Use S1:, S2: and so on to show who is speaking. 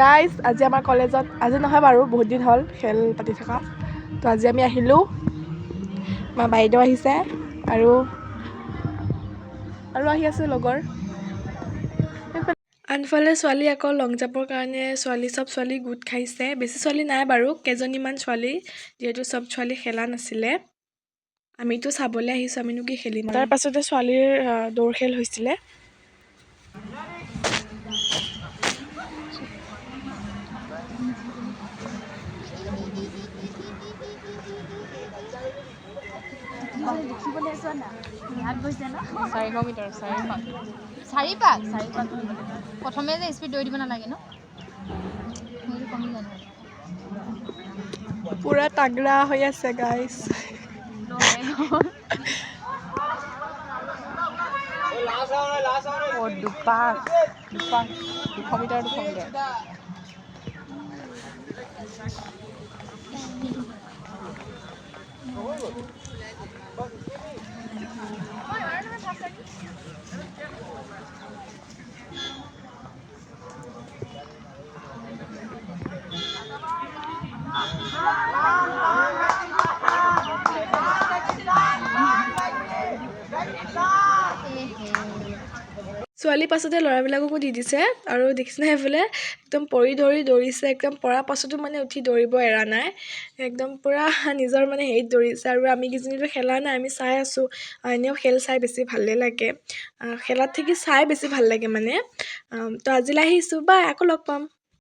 S1: Guys, আজি আমাৰ কলেজত, আজি নহয় বাৰু, বহুত দিন হ'ল খেল পাতি থকা। তো আজি আমি আহিলোঁ, আমাৰ বাইদেউ আহিছে আৰু আৰু আহি আছে লগৰ। আনফালে ছোৱালী আকৌ লং জাম্পৰ কাৰণে ছোৱালী চব ছোৱালী গোট খাইছে। বেছি ছোৱালী নাই বাৰু, কেইজনীমান ছোৱালী, যিহেতু চব ছোৱালী খেলা নাছিলে। আমিতো চাবলৈ আহিছোঁ, আমিনো কি খেলিম। তাৰ পাছতে ছোৱালীৰ দৌৰ খেল হৈছিলে।
S2: 400 মিটাৰ, 4 পাক, 4 পাক, 4 পাক। প্ৰথমে যে স্পীড দৌৰি দিব নালাগে ন, সেইটো কমি যায় নহ'লে।
S1: পূৰা তাগৰা হৈ আছে গাইজ।
S3: অঁ, দুপাক, দুপাক, 200 মিটাৰ, 200 মিটাৰ।
S1: ছোৱালীৰ পাছতে ল'ৰাবিলাককো দি দিছে। আৰু দেখিছেনে, সেইফালে একদম পৰি ধৰি দৌৰিছে। একদম পৰাৰ পাছতো মানে উঠি দৌৰিব এৰা নাই, একদম পূৰা নিজৰ মানে হেৰিত দৌৰিছে। আৰু আমি কেইজনীতো খেলা নাই, আমি চাই আছোঁ। এনেও খেল চাই বেছি ভালেই লাগে, খেলাত থাকি চাই বেছি ভাল লাগে মানে। তো আজিলৈ আহিছোঁ, বাই, আকৌ লগ পাম।